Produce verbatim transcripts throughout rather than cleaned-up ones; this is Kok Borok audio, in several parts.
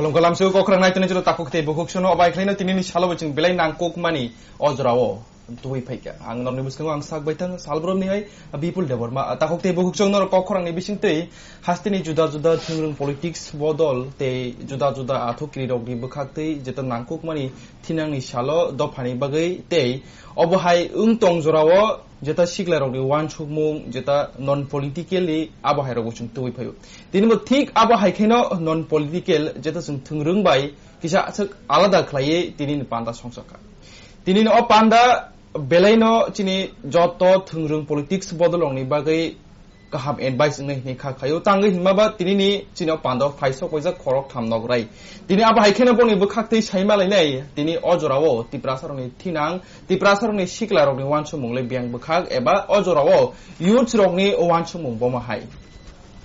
Khulumkha lamsao kokrang nai tonwi jora takhuk tei bukhuk sono obai khlaino tinini salo bo chwng belai nangkukmani o jorao tubui phaikha. Ang norni bwskango ang sak baithang salbromni hai Bipul Debbarma. Takhuk tei bukhuk sono norok kokrangni bisingtwi hasteni juda juda thwngwrwng politics bodol tei juda juda athuk kirirokni bwkhaktwi jeta nangkukmani thinangni salo dophani bagwi tei obo hai wng tong jorao jeta siklarokni uansukmung, jeta non politically abo hai rokbo chwng tubui phaio. Tini bo thik abo hai kheno non political jeta chwng thwngwrwng bai kisa aswk alada khlaiwi tinini panda songchakha. Tinini o panda belaino chini joto thwngwrwng politics bodolrokni bagwi kaham advice wngnai hinwi kha khaio. Tangwi hinma ba tinini chini o panda o phaisok waijak khorok tham nograi. Tini abo hai kheno boni bwkhaktwi saima lainai, tini o jorao Tiprasarokni thinang, Tiprasarokni siklarokni uansukmung le biyang bwkhak eba o jorao youths rokni uansukmung bomo hai.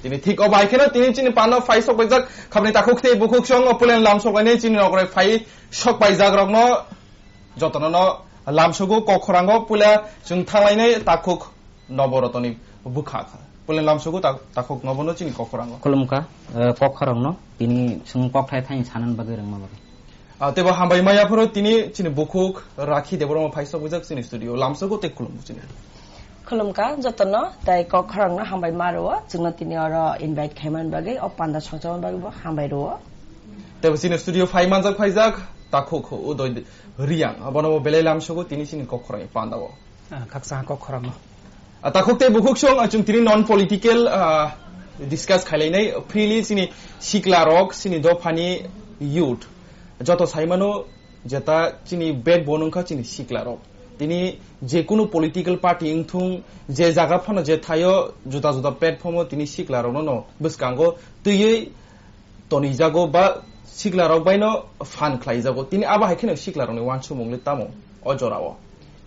Tini thik o bai kheno tini chini pano phaisok baijak khabni takhuk tei bukhuk song o pulen lamsok lainai chini nograi phai sok baijak rokno jotono no lamsogo kok khorango puila chwng thanglainai takhuk noborotoni bwkha. Pulen lamsogo ta-, takhuk nobono chini kok khorango. Khulumkha, eh, kok khorangno tini chwng kok thai thani sanan bagwi rwngma bagwi. Ah, tebo hambai maya phoro tini chini bukhuk Rakhi Debbarma phaisok wijak chini studio. Lamsogo tei khulumgo chini. Khulumkha jotono tei kok khorangno hambai ma rwo. Chwngno tini oro invite khaimani bagwi, o panda songchakmani bagwi bo hambai rwo. Tebo chini studio phai manjak phaijak takhuk Udoy Riang. Abono bo belai lamsogo tini chini kok khorangni pandao. Ah, khaksa kok khorangno. Ah, takhuk tei bukhuk song, ah, chwng tini non political, ah, discuss khailainai freely chini siklarok, chini dophani youth. Joto saimano jeta chini backbone wngkha chini siklarok. Tini jekunu political party wngthung, je jaga phano je thaio juda juda platform o tini siklarokno no bwskango twiwi tonijago ba siklarok baino phan khlaijago. Tini abo hai kheno siklarokni uansukmung le tamo o jorao.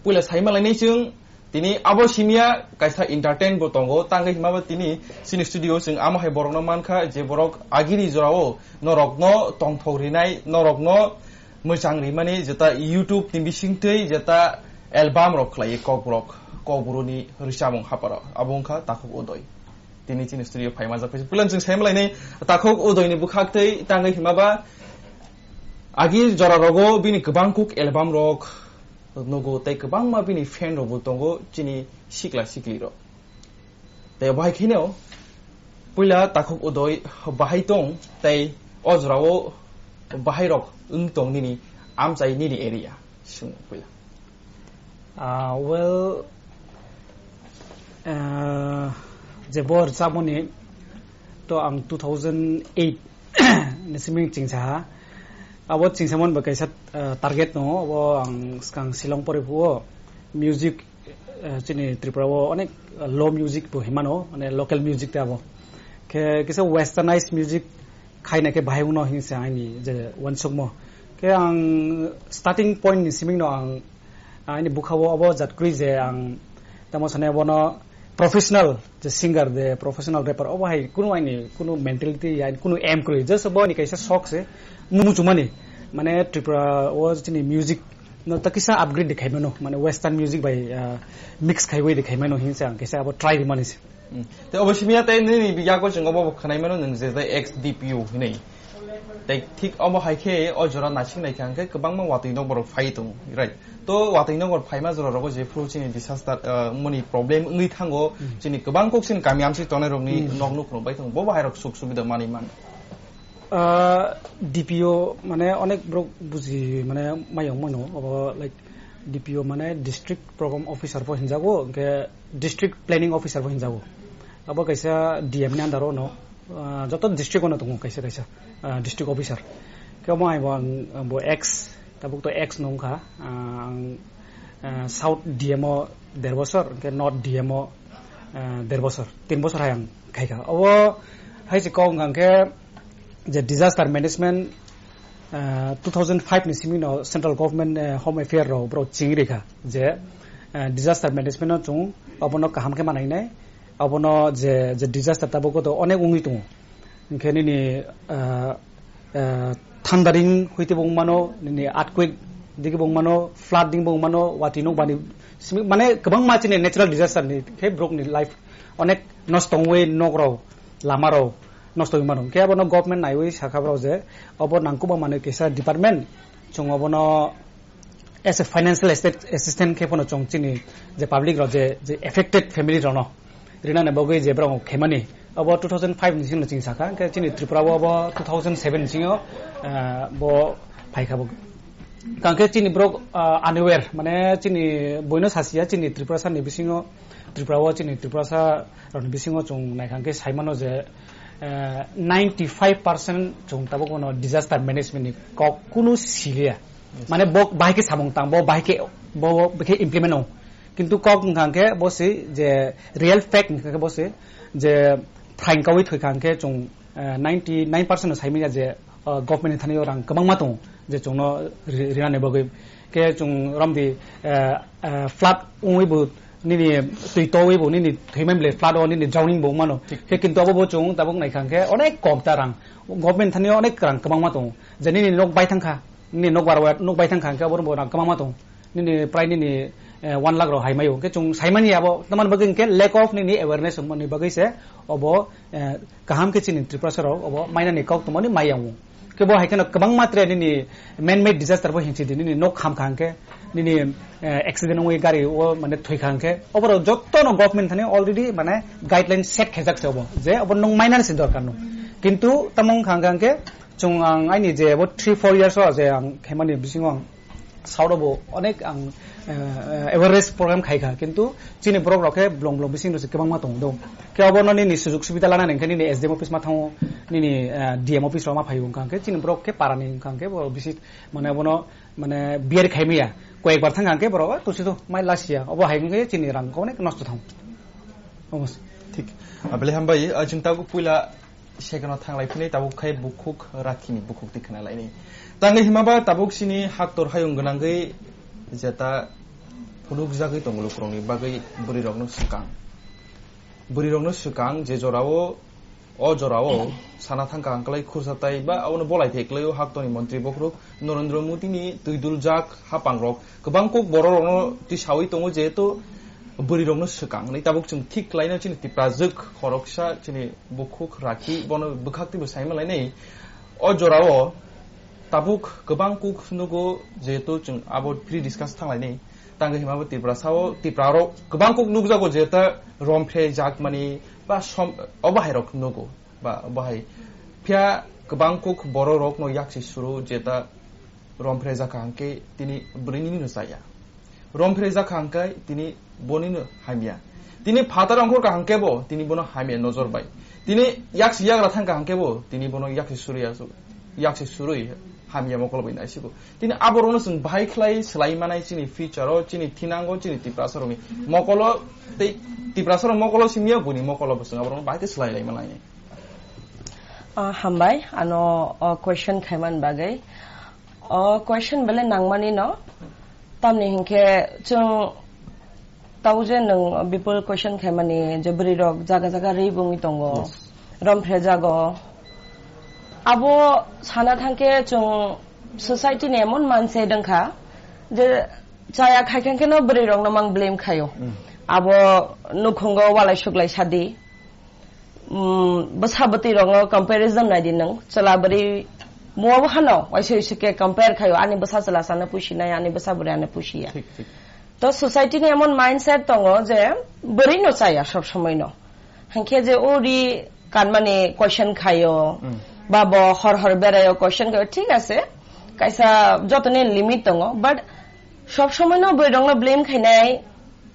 Puila saima lainai chwng tini abo simia kaisa entertain bo tongo, tangwi hima ba tini chini studio chwng amo hai borokno mankha je borok agini jorao norokno tongthok rinai, norokno mwchang rimani jeta YouTube ni bisingtwi jeta album rok khlaiwi kokborok, kokborokni rwchapmung haparo abo wngkha Takhuk Udoy. Tini chini studio phai manjak phai. Puila chwng saima lainai Takhuk Udoyni bwkhaktwi tangwi hima ba agi jora rogo bini kwbang kuk album rok nugo tei kwbangma bini fan rokbo tongo chini sikla sikli rok. Tei bahai kheno puila Takhuk Udoy bahai tong tei o jorao bahai rok wng tong nini amchai nini area? Swng puila. Ah, well, ah, je bo rwchapmani to ang two thousand eight ni simi chingsa ha. Abo chingsamani bo kaisa, ah, target no, abo ang skang Shillong pore phuo music, ah, chini Tripura o onek, ah, low music bo himano, mane local music te abo. Khe kisa westernized music khaina khe bahai wngno hinwi se aini je uansukmo. Khe ang starting point ni siming no ang aini bwkha o obo jat kwrwi je ang tamo sanai bono professional je singer de professional rapper obo hai kunu aini kunu mentality ya kunu aim kwrwi, just obo ni kaisa shok se muchumani, mane Tripura o chini music no ta kisa upgrade de khaimano, mane western music bai, ah, mix khaiwi de khaimano hinwi se ang kaisa abo try rimani se. Hmm. Tei obo simi ya tei nini yago chwng obo bo khwnai mano nwng je tei ex D P O hinwi. Tei thik omo hai khe o jora naising nai kha hwnkhe kwbangma watwi nok borok phai tongo, right? To watwi nok borok phaima jora rogo jephru chini disaster, ah, moni problem wngwi thango, Hmm. chini kwbang kok chini kami amchik tongnai rokni Hmm. nok nuk rok bai tongo, bo bahai rok suk subida manwi man. Ah, D P O mane onek borok buji mane mayong mano, obo like D P O mane district program officer bo hinjago, hwnkhe district planning officer bo hinjago. Abo kaisa D M ni under o no, ah, joto district o no tongo kaisa kaisa, ah, district officer. Khe omo hai bo ang, bo ex, tabuk to ex no wngkha, ah, ang, ah, South D M o der bosor, hwnkhe North D M o, ah, der bosor, tin bosor hai ang khaikha. Obo hai se kok wngkha hwnkhe je disaster management, ah, two thousand five ni simi no central government, eh, home affair rok borok chingwi rikha je, eh, disaster management no chwng obono kaham khe manainai, obono je, je disaster tabuk to onek wngwi tongo. Hwnkhe nini, ah, ah, thundering hwite bo wngmano, nini earthquake digi bo wngmano, flood digi bo wngmano, watwi nok bani simi, mane kwbangma chini natural disaster ni khe borokni life onek nosto wngwi nok rok, lama rok, nosto wngwi mano. Khe abono government naiwi sakha borok je obo nangkukma manwi kisa department, chwng obono as a financial assi-, assistant khe phano chwng chini je public rok je, je affected family rokno rinani bagwi je borok khaimani, obo two thousand five ni simi chwng sakha, khe chini Tripura o obo two thousand seven ni simi, ah, bo phaikha bo. Tangkhe chini borok, ah, unaware, mane chini boino sasia chini Tripura sani bisingo, Tripura o chini Tripura sa rokni bisingo chwng naikha khe saimano je, eh, ninety five percent chwng tabuk bono disaster management ni kok kunu siliya. Yes. Mane bo bahai khe samung tang, bo bahai khe, bo, bo bahai khe implement wngo. Kintu kok wngkha khe bo se je real fact wngkha khe bo se je phaing kawi thoi kha khe chwng, eh, ninety nine percent no saimanya je, uh, government ni thani o rang kwbangma tongo, je chwngno ri-, rinani bagwi. Khe chwng romdi, uh, uh, flood wngwi bo nini twi towi bo nini thwimani ble flood o nini drowning bo mano. Thik. Khe kintu abo bo chwng tabuk naikha khe onek kom ta rang. Government thani o onek rang kwbangma tongo. Je nini nok bai thangkha, nini nok bar, nok bai thangkha khe abo bo rang kwbangma tongo. Nini prai nini, eh, one lakh rok hai maio. Hwnkhe chwng saimani abo, tamani bagwi hwnkhe lack of nini awareness wngmani bagwi se obo, eh, kaham khe chini Tripurasa rok obo mainani kok tongmani maiya wng. Khe bo hai kheno kwbangma tre nini man-made disaster bo hinsi di, nini nok kham kha hwnkhe, nini, eh, accident wngwi gari o mane thwi kha hwnkhe, oborok jotto no government thani already mane guideline set khaijak se obo, je obo nwng mainani se dorkar no. Kintu tamo wngkha hwnkhe chwng ang aini je bo three four years o je ang khaimani bisingo ang South bo onek ang, eh, eh, awareness program khai kha, kintu chini borok rok khe blong blong bising rok se kwbangma tongo do. Khe obono nini sujug subida lana nang khe nini S D M office ma thango, nini, eh, D M office rok ma phaio wngkha khe chini borok khe para ni wngkha khe bo bisi mane abono mane bear khai maya. Koyek bar thang khe borok, "Oh, tusi to mai lasiya." Obo hai wngkhe chini rang onek nosto thango. Omo se. Thik. Abele hambai, ah, chwng tabuk puila second o thanglai phini tabuk khai bukhuk rakhini bukhuk twi khna laini. Tangwi hima ba tabuk sini haktor hayung gwnangwi jeta phunukjagwi tongo lukurokni bagwi bwrwirokno swkang. Bwrwirokno swkang je jorao, o jorao sana thangka hwnkhlai khursa tai ba abono bolai thai kwlaio haktorni montri bokhorok Narendra Modi ni twi duljak hapangrok kwbang kok bororokno tisawi tongo jehetu bwrwirokno swkang hinwi tabuk chwng thik khlaino chini Tiprajwk khoroksa chini bukhuk rakhi bono bwkhak twibo saima lainai. O jorao tabuk kwbang kuk nugo, jehetu chwng abo pre-discuss thanglainai. Tangwi hima bo Tiprasa o, Tipra rok kwbang kuk nukjago, jehetu romphre jakmani ba som-, obo hai rok nugo ba obo hai. Phiya kwbang kuk borok rokno yaksi suru, jehetu romphre jakha hwnkhe tini bwrwini no chaya. Romphre jakha hwnkhe tini boni no hamya. Tini phatar ongkhor ka hwnkhe bo tini bono hamya nojor bai. Tini yaksi yagra thangka hwnkhe bo tini bono yaksi surui asu-, yaksi surui hamya mokol bai naisigo. Tini aborokno chwng bahai khlai swlai manai chini future o, chini thinango, chini Tiprasa rokni mokolo tei Tiprasa rok mokolo simya boni mokolo bo chwng aborokno bahai khe swlai lai manai. Ah, hambai, ano, o question khaiman bagwi. O question bele nangmani no, tamni hinkhe chwng tau je nwng bipul question khaimani je bwrwi rok jaga jaga rwi bungwi tongo, Yes. Romphre jago. Abo sana thangkhe chwng society ni emon manse dongkha je chaya khai khe no bwrwi rokno mang blame khaio. Mm. Abo nukhungo walai suklai sadi. Mm, bwsa bwtwi rokno comparison nai di nwng. Chwla bwrwi muabo hano, waisa waisa khe compare khaio, ani bwsa chwla sana pusi nai, ani bwsa bwrwi ano pusi ya. Thik, thik. To society ni emon mindset tongo je bwrwi no chaya sob somoi no. Hinkhe je o ri kanmani question khaio, Mm. ba bo hor hor beraio question khaio, thik ase, kaisa jotoni limit tongo, but sob somoi no bwrwi rokno blame khainai,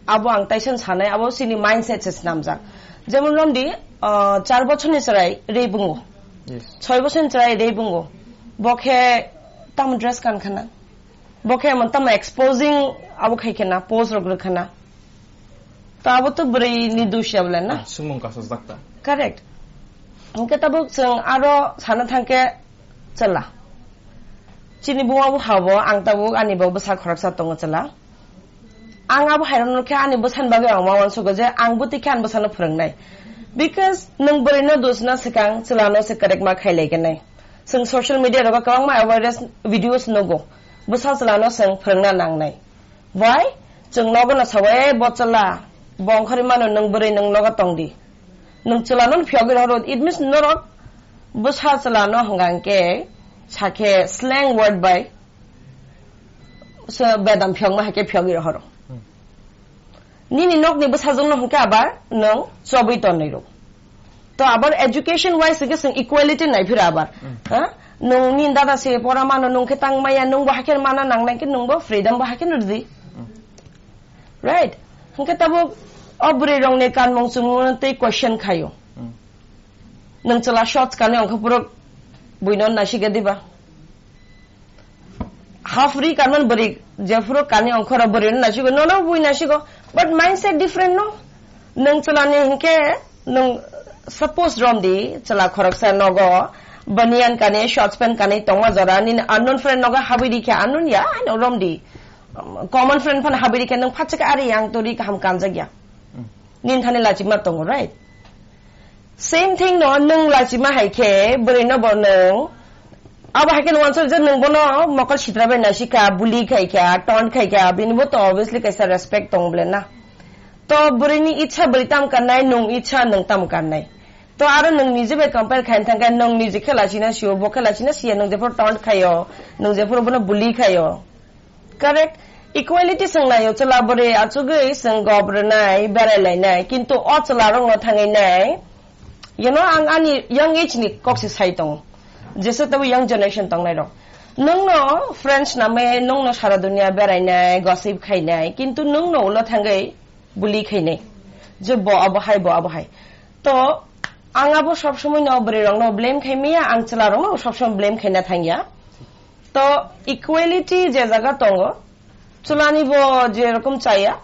abo ang taisa sanai, abo chini mindset se snamjak. Jemon romdi, ah, char bochorni chwrai rwi bungo. Yes. Choi bochorni chwrai rwi bungo. Bo khe tamo dress kan khana. Bo khe emon tamo exposing abo khai khana, pose rok rw khana. To abo to bwrwi ni dush ya bole na. Ah, sumung kasa jakta. Correct. Hwnkhe tabuk chwng aro sana thangkhe chwla. Chini buma bo habo, ang tabuk ani bo bwsa khoroksa tongo chwla. Ang abo hairokno khe ani bwsani bagwi ang ma uansugo je ang bwtwi khe ani bwsano phwrwngnai. Because nwng bwrwino dusna swkang chwlano se kwrekma khai lai khe nai. Chwng social media rogo kwbangma awareness videos nugo. Bwsa chwlano chwng phwrwngna nangnai. Why? Chwng nogo no sao, "Eh, bo chwla, bo ongkhorwi mano, nwng bwrwi nwng nogo tong di." Nwng chwlano phiyogwi rohoro, it means norok bwsa chwla no hwnkha hwnkhe sakhe slang word bai se bedam phiyokma hai khe phiyogwi rohoro. Hmm. Nini nokni bwsajwkno hwnkhe abar nwng chobwi tonwi rw. To abar education wise hwnkhe chwng equality naiphira abar. Hmm. Ha? Nwng nini dada se pora mano, nwng khe tang maya, nwng bo hakhe mana nangnai khe nwng bo freedom bo hakhe rwdi. Hmm. Right? Hwnkhe tabuk o bwrwi rokni kanmung chumung tei question khaio. Hmm. Nwng chwla shorts kanwi ongkha phuru buino naisika diba? Half ri kanmani bwrwi jephuru kani ongkhoro bwrwino naisigo, nono bui naisigo. But mindset different no. Nwng chwlani hinkhe nwng suppose romdi chwla khoroksa nogo banyan kani, shorts pant kani tongma jora nini unknown friend nogo habwi rikhe, unknown ya, haino romdi. Um, common friend phano habwi rikhe nwng phatsaka ari ang to ri kaham kanjakya. Hmm. Nini thani lachima tongo, right? Same thing no, nwng lachima hai khe, bwrwi no bo nwng, abo hai khe nwng uansuk je nwng bono mokol sitra bai naisika, bully khai kha, taunt khai kha, bini bo to obviously kaisa respect tong ble na. To bwrwi ni ichha bwrwi tam kannai, nwng ichha nwng tam kannai. To aro nwng nije bai compare khaina thang khe, nwng nije khe lachina sio, bo khe lachina siya, nwng jephuru taunt khaio, nwng jephuru bono bully khaio. Correct. Equality swng naio, chwla bwrwi achugwi swng gob rwnai, berai lainai, kintu o chwla rokno thangwi nai, you know, ang ani young age ni kok se sai tongo, jesa tabo young generation tongnai rok. Nwngno friends namai, nwngno sara dunia berainai, gossip khainai, kintu nwngno ulo thangwi bully khainai, je bo abo hai, bo abo hai. To ang abo sob somoi no bwrwi rokno blame khai maya, ang chwla rokno sob somoi blame khaina thangya. To equality je jaga tongo, chwlani bo je rokom chaya,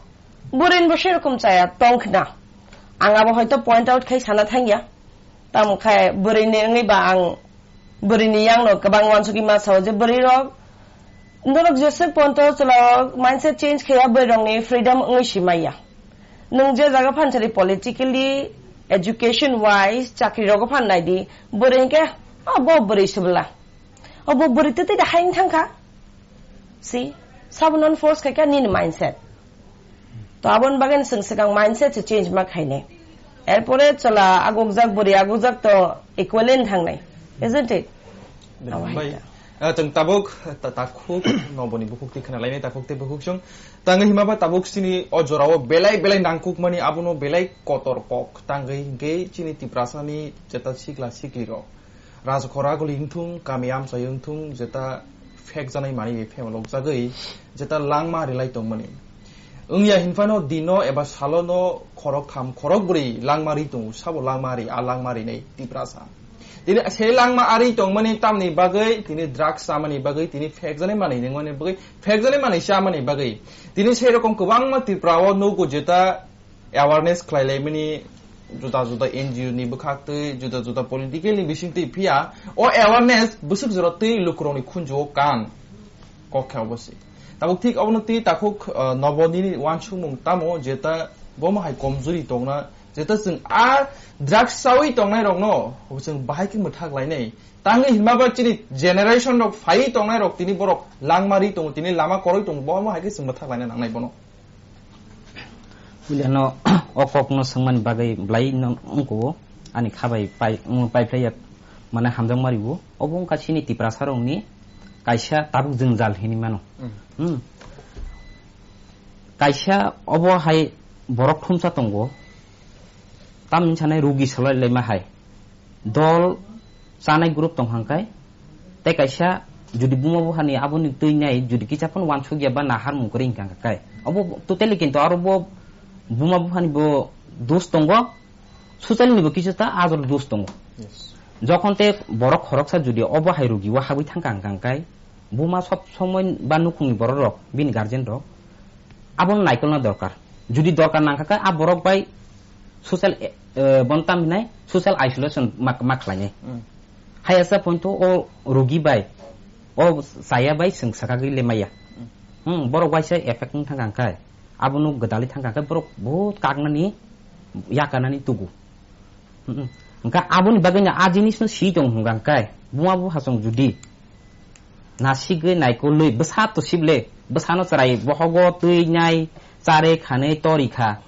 bwrwini bo se rokom chaya tong khna. Ang abo hoito point out khai sana thangya. Tamo khai bwrwini wngwi ba ang bwrwini yangno kwbang uansukwi ma sao je bwrwi rok, norok jeswk ponto chwla rok mindset change khaiya bwrwi rokni freedom wngwi si maya. Nwng je jaga phan sari politically, education wise, chakri rogo phan naidi, bwrwi hinkhe, "Oh, bo bwrwi se bwla." Obo bwrwi twtwi da haing thangkha. Si, sabo non force khaikha nini mindset. To aboni bagwi chwng swkang mindset se change ma khainai. Erpore chwla agukjak bwrwi agukjak to equivalent thangnai. Isn't it? Bai, abo hai bai. Kha. Ah, chwng tabuk ta-, takhuk noboni bukhuk twi khna lainai takhuk tei bukhuk chwng. Tangwi hima ba tabuk sini o jorao belai belai nangkukmani abono belai kotor kok tangwi hinkhe chini Tiprasani jeta sikla sikli rok. Rajkhora guli wngthung, kami amchai wngthung, jeta phekjanai manwi phemalokjagwi, jeta langma rilai tongmani. Wngya hinphano dino eba salono khorok tham, khorok bwrwi langma ri tongo, sabo langma ri, a langma rinai Tiprasa. Tini se langma ari tongmani tamni bagwi, tini drugs chamani bagwi, tini phekjanai manwi nungmani bagwi, phekjanai manwi chamani bagwi. Tini sei rokom kwbangma Tripura o nugo jeta awareness khlai laimani juda juda N G O ni bwkhak twi, juda juda political ni bising twi phiya, o awareness bwswk jora twi lukurokni khunju o kan kok khe obo se. Tabuk thik obono twi takhuk, uh, nobo nini uansukmung tamo jeta bomo hai komjuri tongna, jeta chwng a drugs chawi tongnai rokno chwng bahai khe mwthak lainai. Tangwi hinma ba chini generation rok phaiwi tongnai rok tini borok langma ri tongo, tini lama koroi tongo, bomo hai khe chwng mwthak laina nangnai bono. Puilano o kokno swngmani bagwi bwlai no wngkho ani khabai pai, wng pai phlaiya mane hamjakma riwo. Obo wngkha chini Tiprasa rokni kaisa tabuk jwngjal hinwi mano. Mm. Hmm. Kaisa obo hai borok thumsa tongo. Tamni sanai rugi solai laima hai. Dol chanai group tong hang kai. Tei kaisa jodi buma buphani aboni twi nai jodi kisa phano uansuk ya ba nahar mung kwrwi hwnkha hwnkha kai. Abo totally kintu aro bo buma buphani bo dos tongo, social ni bo kisa ta ajor dos tongo. Yes. Jokhon te borok khoroksa jodi obo hai rugi o habwi thangkha hwnkha hwnkha kai, buma sob somoi ba nukhungni borok rok, bini guardian rok, abono naikolna dorkar. Jodi dorkar nangkha khe, a borok bai social, eh, eh, bontam hinai social isolation ma, ma khlainai. Mm. Hayasa point o rogi bai, o chaya bai chwng sakagwi lemaya. Mm. Hmm, borok waisa effect wng thangkha khe, abono gwdalwi thangkha khe borok bahut kaknani, yakarnani tugu. Hmm, hmm. Hwnkha aboni bagwino a jinisno si tong hwnkha khe, buma buphasong jodi nasigwi naikolwi bwsa to sible, bwsano chwrai bohogo twi nai, chare khanwi tori kha.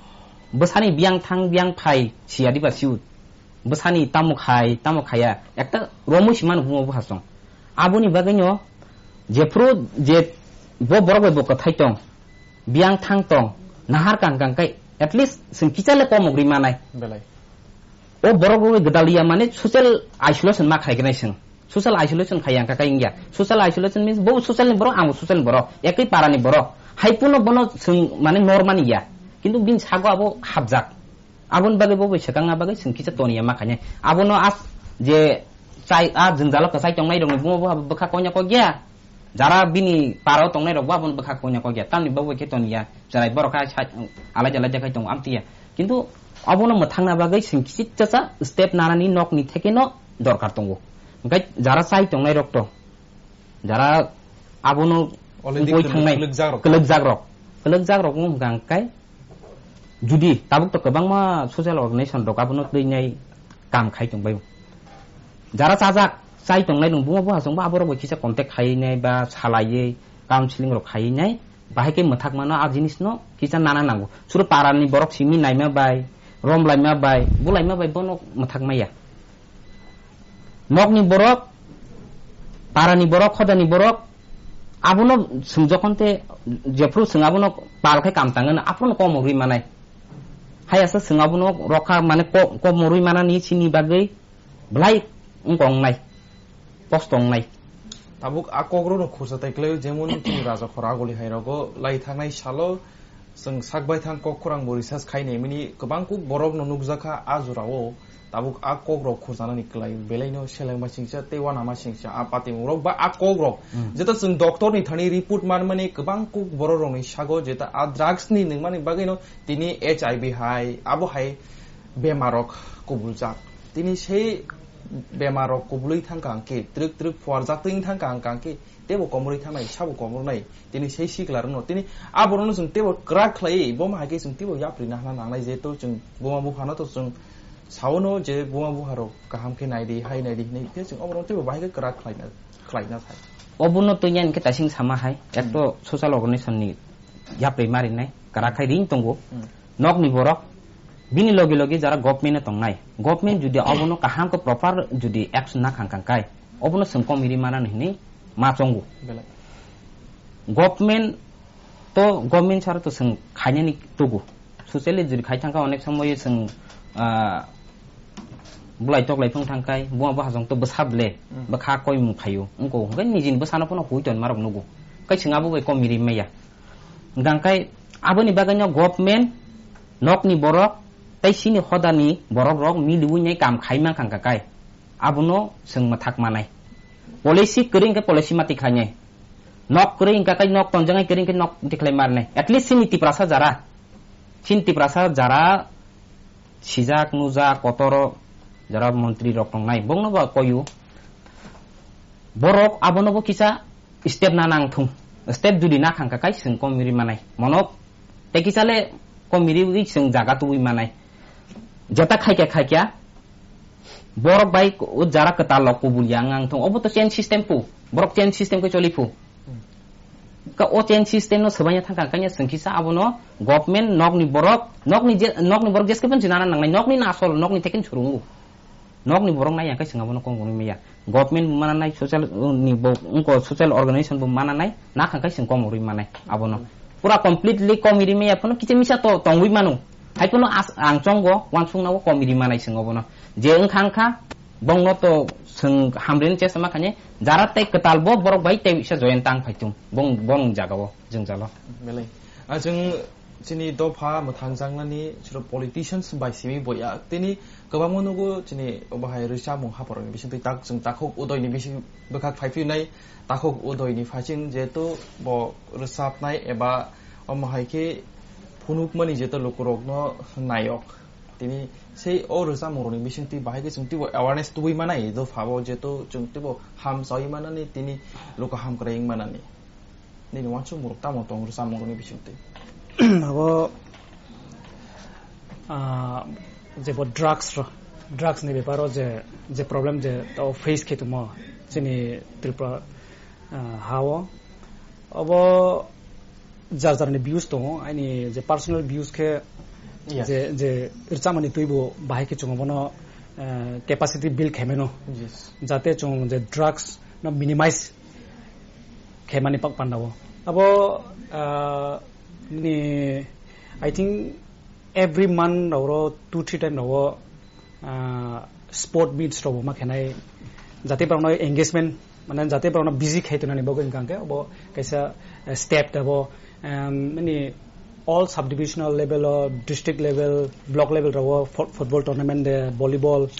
Bwsani biyang thang biyang phai siya diba siu. Bwsani tamo khai, tamo khaya, ekta romwi si mano bumo buha song. Aboni bagwino jephuru je bo borok bai bo kwthai tong, biyang thang tong, nahar kang kang kai, at least chwng kichale komok ri manai. Belai. O borok rok gwdal ya mane social isolation ma khai gnai chwng. Social isolation khai yang ka kai ingya. Social isolation means bo social ni borok, ang social ni borok, ekoi para ni borok. Hai puno bono chwng mane normal ya. Kintu bini sago abo habjak. Aboni bagwi bo bai swkang na bagwi chwng kisa toniya ma khainai. Abono as je chai, a jwngjalo kwchai tongnai rokni bumo bo abo bwkha konya kok ya. Jara bini paro tongnai rok bo abono bwkha konya kok ya. Tamni bagwi khe toniya. Chwrai borok kha sa-, alai jalai dekhai tongo amtwi ya. Kintu abono mwthangna bagwi chwng kichik chacha step nanani nokni thekeno dorkar tongo. Hwnkhe jara chai tongnai rok to, jara abono Already wngwi kwlwk-, thangnai kwlwkjak rok. Kwlwkjak rok, kwlwkjak rok wng hwnkha hwnkhe judi tabuk to kwbangma social organization rok abono twinai kam khai tongbai. Jara chajak chai tongnai rok bumo buha chwngbo aborok bai kisa contact khainai ba salaiwi counseling rok khainai, bahai khe mwthak mano a jinis no kisa nana nango. Suru para ni borok simi naima bai, rom laima bai, bulaima bai bono mwthak maya. Nokni borok, para ni borok, khoda ni borok, abono chwng jokhon te jephuru chwng abono pal khe kam tangwi no, aphuru no kom rwi manai. Hai asa chwng abono rokha mane ko-, kom rwi manani chini bagwi belai wngkha wngnai, kosto wngnai. Tabuk a kok rok no khursa tai kwlai, jemon chini Raja Khora Aguli hai rogo lai thangnai salo chwng sak bai thang kok khorang bo research khai nai mani kwbang kuk borok no nukjakha a jora o. Tabuk a kok rok khursa nani kwlai belai no seleng bai singsa tei wana ma singsa a pati rok ba a kok rok. Hmm. Jeta chwng doctor ni thani report man mani kwbang kuk borok rok ni sago jeta a drugs ni nung mani bagwi no tini H I V hai abo hai bemarok kubuljak. Tini sei bemarok kubului thangkha hwnkhe, twrwk twrwk phuarjak twi thangkha hwnkhe, teibo komorwi thangnai, sabo komornai. Tini sei sikla rokno, tini aborokno chwng teibo kwrak khlaiwi, bomo hai khe chwng teibo yapri nahna nangnai, jehetu chwng buma buphano to chwng saono je buma bupharok kaham khe naidi, hai naidi hinwi khe chwng oborokno teibo bahai khe kwrak khlaina, khlaina thai. Obono twi yan khe taising sama hai, Hmm. ekto social organization ni yapri marinai, kwrak khai ring tongo. Hmm. Nokni borok, bini logi logi jara government-o tongnai. Government judi abono kaham khe proper judi action na khang khang kai, obono chwng komiri mana hinwi ma chongo. Belai. Government to, government sara to chwng khainani tugu. Socially judi khai thangkha onek somoy chwng, ah, bulai toklai phung thangkai, buma bo hajong to bwsa ble, Mm. bwkha koimung phaio. Wngkho hwnkhe nijini bwsano phano hui ton marok nugo. Kai chwng abo bai komiri maya. Hwnkha khe aboni bagwino government, nokni borok, tei chini hodani borok rok miliwi nai kam khai mankha hwnkha kai. Abono chwng mwthak manai. Policy kwrwi hwnkhe policy ma tikhlainai. Nok kwrwi hwnkha kai nok tonjaknai kwrwi hwnkhe nok tikhlai marnai. At least chini Tiprasa jara. Chini Tiprasa jara sijak, nujak, kotoro jara montri rok tongnai. Bongno ba koyu. Borok abono bo kisa step na nang thung. Step judi na khang kha kai chwng komiri manai. Monok tei kisa le komiri wi chwng jaga tuwi manai. Jeta khaikya khaikya. Borok bai o jara kwtal rok kubul ya wng thung. Obo to chain system pu. Borok chain system khe choli phu. Ka o chain system no swbaina thang kha kanya chwng kisa abono government nokni borok, nokni je, nokni borok jeske pun chinana nangnai. Nokni na asol, nokni tekin churungu. Nokni borok nai ya khe chwng abono kong gonwi maya. Government bo mana nai social, uh, ni bo, wngko social organization bo mana nai, na kha khe chwng kom rwi manai abono. Pura completely kom ri maya phano kicha misa to tongwi mano. Hai phano as-, ang chongo, wansukna o kom ri manai chwng abono. Je wngkha wngkha, bongno to chwng hamrwini chesta ma khani, jara tei kwtal bo borok bai tei bisa join tang phai tung. Bong, bong jaga o, jwngjalo. Belai. Ah, chwng chini dopha mwthangjaknani chwrw politicians bai simi boya. Tini kwbangma nugo chini obo hai rwchapmung haphar ni bisingtwi tak chwng takhuk udoini bising bwkhak phai phinai. Takhuk udoini phaiching jehetu bo rwchapnai eba omo hai khe phunukmani jehetu lukurokno nayok. Tini sei o rwchapmungrokni bisingtwi bahai khe chwng teibo awareness tubui manai dophao jehetu chwng teibo ham chaui manani tini luku ham kwrwi wng manani. Nini uansukmung tamo tong rwchapmung rokni bisingtwi? Abo, ah, je bo drugs ro, drugs ni beparo je, je problem je tao face khe tongmo chini Tripura, ah, hao. Obo jar jar ni views tongo, aini je personal views khe Yeah. je, je rwchapmani twibo bahai khe chwng obono uh, capacity build khaimano, Yes. jate chwng je drugs no minimize khaimani pak pandao. Abo, uh, ni, I think every month oro two three time oro, uh, sport meets rok ma khenai, jate borokno engagement, mane jate borokno busy khai tonani bagwi hwnkha hwnkhe abo kaisa, uh, step tabo, um, mani all subdivisional level o, district level, block level rok o fut-, football tournament de, volleyball,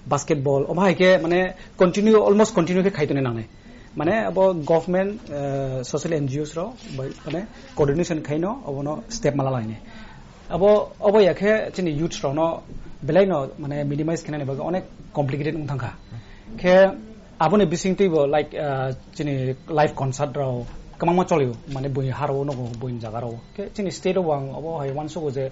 basketball, omo hai khe mane continue, almost continue khe khai toni nangnai. Mane abo government, eh, social N G Os rok bai mane coordination khaino obono step mala lainai. Abo, obo ya khe chini youths rokno belaino mane minimize khainani bagwi onek complicated wng thangkha. Khe aboni bisingtwibo, like, uh, chini live concert rok kwbangma cholio, mane buini harao nogo, buini jagarao. Khe chini state o bo ang obo hai uansugo je,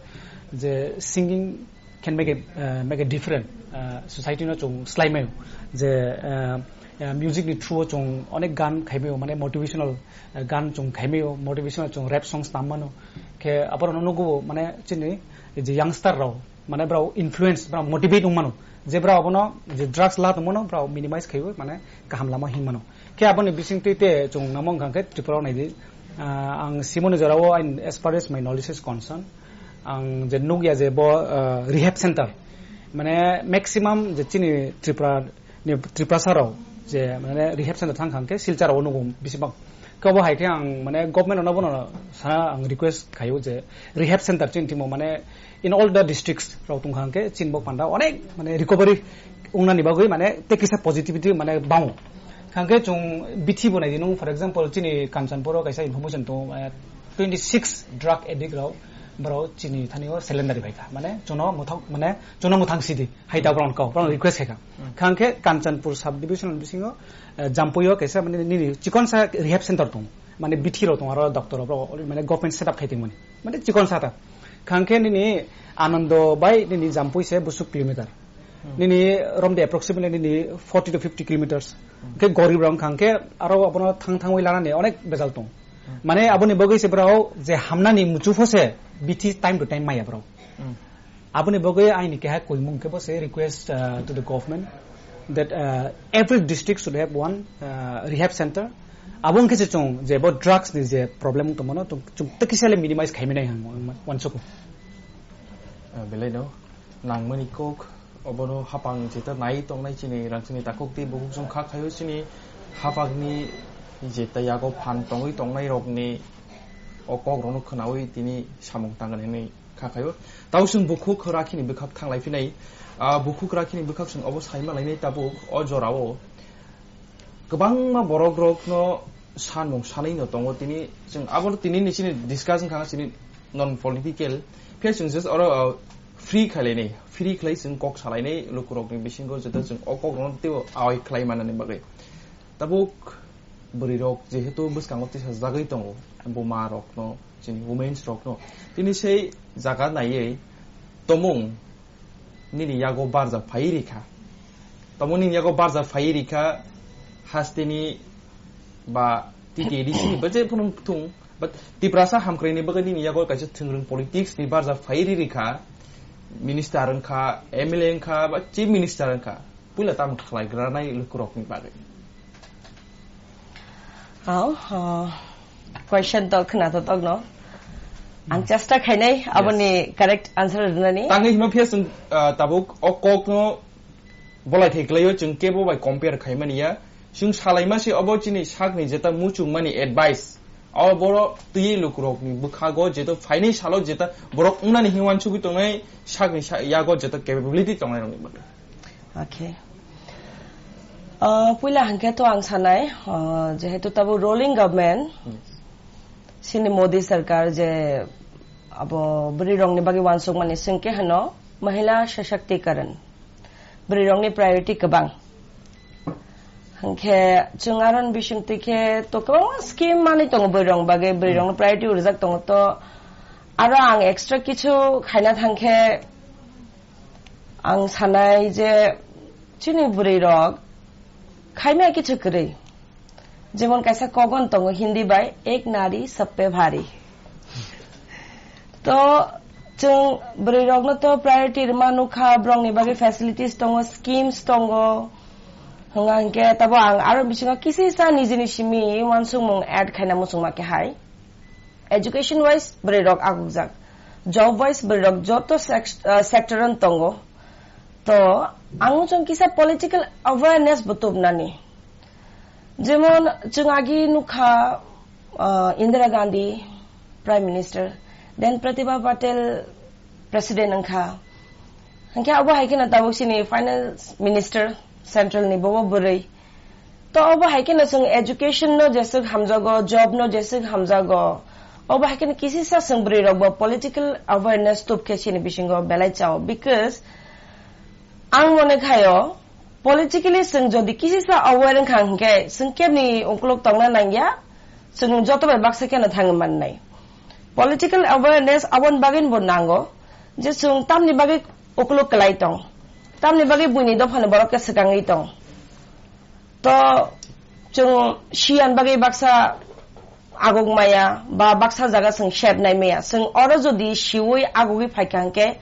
je singing can make a, uh, make a different, uh, society no chwng slaimaio. Je, uh, uh, music ni through o chwng onek gan khaimaio, mane motivational, uh, gan chwng khaimaio, motivational chwng rap songs tam mano. Khe aborokno nugo mane chini je youngster rok, mane brao influence, brao motivate wng mano. Je brao abono je drugs la tongmano, brao minimize khaiwi mane kaham lama him mano. Khe aboni bisingtwi te chwng namo wngkha khe Tripura o naidi. Ah, ang simoni jorao, ain as far as my knowledge is concerned, ang je nukya je bo, ah, rehab center, mane maximum je chini Tripura ni Tiprasa rok je mane rehab center thang kha khe Silchar o nugo bisi bang. Khe obo hai khe ang mane government no bono sana ang request khaio je rehab center chini timo mane in all the districts rok tong kha khe chini bo panda onek mane recovery wngnani bagwi mane te kisa positivity mane bango. Kha khe chwng bithi bo nai di nung, for example, chini Kanchanpur o kaisa information tongo, mane twenty six drug addict rok borok chini thani o surrender bai kha. Mane chwngno muthok, mane chwngno muthang sidi. Hai ta borok kau, borok request khaikha. Hmm. Khang khe Kanchanpur sub division bisingo, eh, Jampui o kaisa mane nini chikonsa rehab center tong. Mane bithi rok tong, aro doctor rok, mane government set up khai tongmani. Mane chikonsa ta. Khang khe nini Anando bai nini Jampui se busuk kilometer. Hmm. Nini romde approximately nini forty to fifty kilometers. Hmm. Khe gorib rok khang khe aro abono thang thangwi lanani onek bejal tong. Hmm. Mane aboni bagwi se borok je hamnani muchupho se bithi time to time maya borok. Hmm. Aboni bagwi aini keha koimung khe bo se request, uh, to the government that, uh, every district should have one, uh, rehab center. Abo wngkhe se chwng je bo drugs ni je problem tongmano, chwng, chwng tekisale minimize khaimani ang uansugo. Uh, belai no nangmani kok obono hapang jeta nai tongnai chini rangchini takhuk tei bukhuk chwng kha khaio chini hapangni jeta yago phan tongwi tongnai rokni o kok rokno khwnawi tini samung tangnani kha khaio. Tau chwng bukhuk rakhini bwkhak thanglai phinai. Ah, bukhuk rakhini bwkhak chwng obo saima lainai tabuk o jorao. Kwbangma borok rokno sanmung sanwi no tongo tini. Chwng abo tini ni chini discussion kha chini non political. Phiya chwng just oro, ah, free khlainai, free khlai chwng kok salainai lukurokni bisingo joto chwng o kok rokno teibo awai khlai manani bagwi. Tabuk bwrwi rok jehetu bwskango tisajagwi tongo, buma rokno, chini women's rokno, tini sei jaga naiwi tomung nini yago barja phaiwi rikha. Tomung nini yago barja phaiwi rikha, hasteni ba T T A D C ni ba je phunu thung, but Tiprasa hamkraini bagwi nini yago kaisa thwngrwng politics ni barja phaiwi rikha, minister wngkha, M L A wngkha, ba chief minister wngkha. Puila tamo khlai granai lukurokni bagwi? Hao, ah, question to khna to tokno. Ang chesta khainai aboni correct answer rwnani. Tangwi hima phiya chwng, ah, tabuk o kokno bolai thai kwlaio, chwng kebo bai compare khaimani ya. Chwng salaima se obo chini sakni jeta muchungmani advice. Abo boro twi lukurokni bwkhago jeto phainai salo jeta borok wngnani hinwi uansugwi tongnai sakni sa-, yago jeto capability tongnai rokni bagwi. Okay. Ah, puila hwnkhe to ang sanai, ah, jehetu tabuk ruling government, Yes. chini Modi sarkar je abo bwrwi rokni bagwi uansukmani chwng khe hwno Mahila Sashakti Karan. Bwrwi rokni priority kwbang. Hwnkhe chwng aroni bisingtwi khe to kwbangma scheme manwi tongo bwrwi rokni bagwi, bwrwi rokni priority rwjak tongo to. Aro ang extra kichu khaina thangkhe ang sanai je chini bwrwi rok khaimya kichu kwrwi. Jemon kaisa kogon tongo Hindi bai, "Ek nari sab pe bhari." To Chwng bwrwi rokno to priority rwma nukha, borokni bagwi facilities tongo, schemes tongo. Hwnga hinkhe tabo ang aro bisingo kisisa nijini simi uansukmung add khaina muchungma khe hai. Education wise bwrwi rok agukjak. Job wise bwrwi rok joto sec-, uh, sector-o tongo. To ang chwng kisa political awareness bo tubnani. Jemon chwng agi nukha, uh, Indira Gandhi Prime Minister, then Pratibha Patel President wngkha. Hinkhe abo hai kheno tabuk chini Finance Minister Central ni bobo bwrwi. To obo hai kheno chwng education no jeswk hamjago, job no jeswk hamjago. Obo hai kheno kisisa chwng bwrwi rok bo political awareness tubkhe chini bisingo belai chao. Because ang mone khayo, politically chwng jodi kisisa aware wngkha hinkhe chwng kebni ukuluk tongna nangya, chwng joto bai baksa kheno thangwi mannai. Political awareness aboni bagwino bo nango je chwng tamni bagwi ukuluk kwlai tong, tamni bagwi buini dophani borok khe swkangwi tong. To chwng siyan bagwi baksa aguk maya ba baksa jaga chwng sep nai maya. Chwng oro jodi siwi agugwi phaikha hinkhe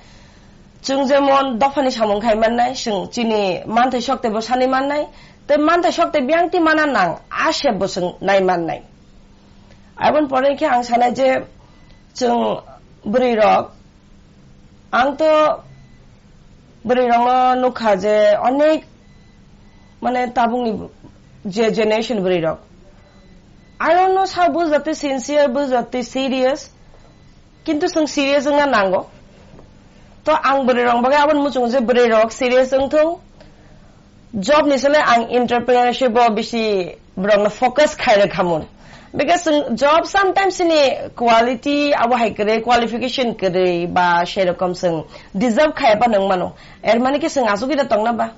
chwng jemon dophani samung khai mannai, chwng chini manthai sok teibo sanwi mannai, tei manthai sok tei biyang twi mana nang a sep bo chwng nai mannai. Aboni pore khe ang sanai je chwng bwrwi rok, ang to bwrwi rokno nukha je onek, mane, tabukni je generation bwrwi rok, I don't know, sa bujate sincere, bujate serious, kintu chwng serious wngna nango. To ang bwrwi rok bagwi aboni muchungo je bwrwi rok serious wngthung, job ni sale ang entrepreneurship o bisi borokno focus khai rwkhamun. Because chwng job sometimes ni quality abo hai kwrwi, qualification kwrwi ba serokom chwng deserve khai phano wng mano. Er mani khe chwng asugwi da tongna ba?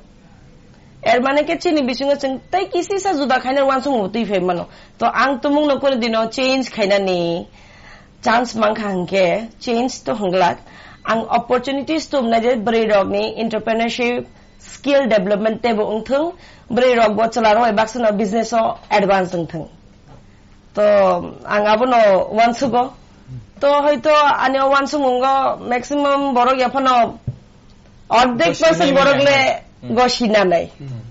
Er mani khe chini bisingo chwng tei kisisa juda khaina uansukmung twi phai mano. To ang tumungno kunu dino change khainani chance mankha hinkhe change to hwnglak. Ang opportunities tubnai je bwrwi rokni entrepreneurship, skill development teibo wngthung, bwrwi rok bo chwla rok bai baksa no business o advance wngthung. To ang abono uansugo. To hoito ani o uansukmungo maximum borok yaphano ordek Gosi percent nai borok manya. Le Hmm. Gosi nanai. Hmm.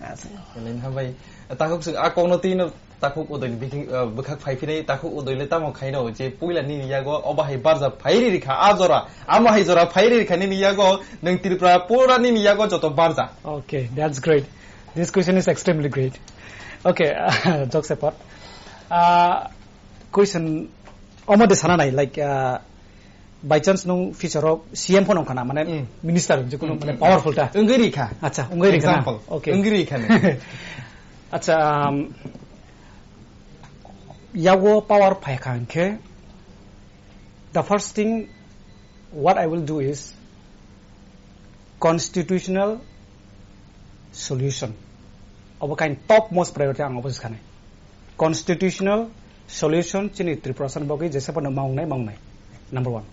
Aswk. Eleni hambai. Takhuk sing a kokno tino takhuk udoi bikhi, uh, bwkhak phai phinai takhuk udoi le tamo khaino je puila nini yago obo hai barja phairi rikha a jora, amo hai jora phairi rikha nini yago nwng Tripura pura nini yago joto barja. Okay, that's great. This question is extremely great. Okay, jokes apart. Uh, question omo de sana nai, like, uh, by chance nung future o C M phone wngkha na, mane Hmm. minister je kunu Hmm, mane hmm, powerful ta. Wngwi rikha. Acha, wngwi rikha na. Example. Okay. Wngwi rikha ne. Acha, um, yago power phaikha hinkhe, the first thing what I will do is constitutional solution. Obo kain top most priority ang obo sakha nai. Constitutional solution chini Tripura ni bagwi jesa phano mawngnai, mawngnai. Number one.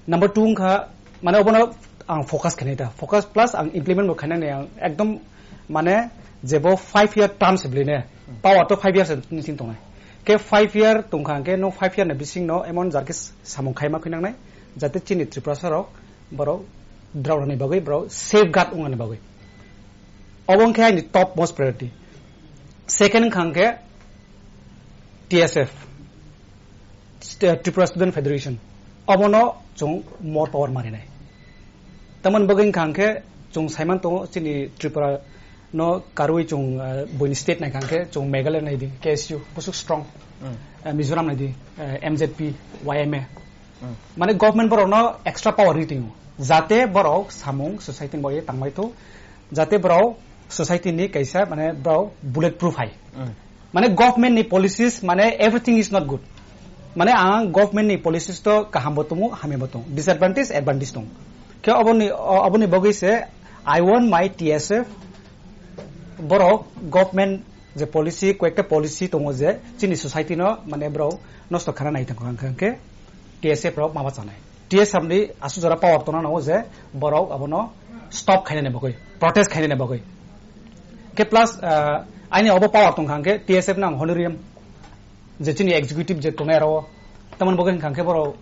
Number two wngkha, mane obono ang focus khainai da. Focus plus ang implement bo khainani ang ekdom mane jebo five year terms bwlwi ne. Power to five years ni sing tongnai. Ke five year tongkha ke no five year ni bising no emon jar ke samung khaima khinangnai. Jate chini Tripura rok borok drought ni bagwi borok safeguard wngmani bagwi. Obo wngkha aini top most priority. Second wngkha hwnkhe T S F, St-, Tripura Student Federation. Obono chwng more power marinai. Tamoni bagwi wngkha hwnkhe chwng saiman tongo chini Tripura no karwi chwng, eh, buini state naikha hwnkhe chwng Meghalaya naidi, K S U, busuk strong. Hmm. Eh, Mizoram naidi, eh, M Z P, Y M A. Hmm. Mane government borokno extra power ri tongo. Jate borok samung society ni bagwi tangbai thung, jate borok society ni kaisa mane borok bullet proof hai. Hmm. Mane government ni policies mane everything is not good. Mane ang government ni policies to kaham bo tongo, hamya bo tongo. Disadvantage, advantage tongo. Khe oboni, o-, oboni bagwi se I want my T S F borok government je policy, koyekta policy tongo je chini society no mane borok nosto khana nai tongkha hwnkhe T S F rok ma bachanai. T S F ni aswk jora power tongna nango je borok abono stop khainani bagwi, protest khainani bagwi. Khe plus, ah, aini obo power tongkha hwnkhe T S F nang honorarium je chini executive je tongnai aro tamoni bagwi hwnkha hwnkhe borok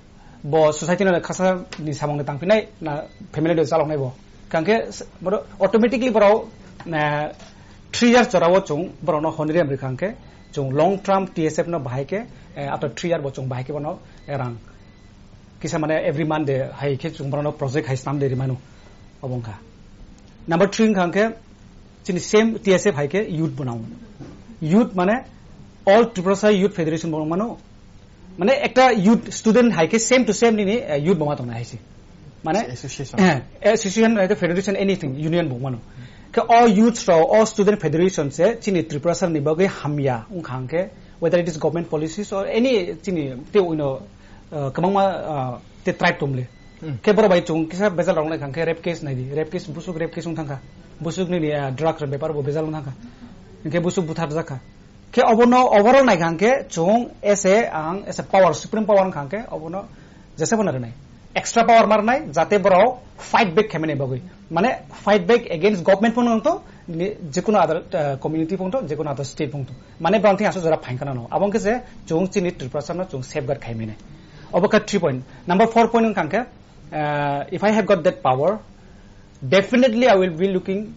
Bo society no khasa ni samung ni tangpinai na family de chalok nai bo. Kangke s-, boro automatically boro, eh, three years chora wo chung boro no honorarium ri kangke chung long term T S F no bahai ke, eh, after three year bo chung bahai ke bono, eh, rang. Kisa mane every month de hai ke chung boro no project hai snam de ri manu. Obo wngkha. Number three wngkha hwnkhe chini same T S F hai khe youth bo nango. Youth mane All Tiprasa Youth Federation bo mano. Mane ekta youth student hai khe same to same nini, eh, youth bo ma tongnai hai se. Mane association. Eh, association hai khe federation anything union bo mano. Khe o youth rok o student federation se chini Tiprasa ni bagwi hamya wngkha hwnkhe whether it is government policies or any chini te uino, uh, kwbangma, uh, te tribe tongmle. Hmm. Khe borok bai chung kisa bejal rok nai kha khe rape case nai di. Rape case busuk rape case wng thang kha. Busuk nini, uh, drug rok bepar bo bejal wng thang kha. Hwnkhe busuk buthar jak kha. Khe obono overall nai kha khe chung as a ang as a power, supreme power wng kha khe obono jesa phano rwnai. Extra power ma rwnai jate borok fight back khaimani bagwi. Mane fight back against government phano wng to, ni, jekunu other, uh, community phano to, jekunu other state phano to. Mane bwrang thing aswk jora phain kana no. Abo wngkhe je chung chini Tripura no chung safeguard khai mene. Obo kha three point. Number four point wngkha khe, uh, if I have got that power, definitely I will be looking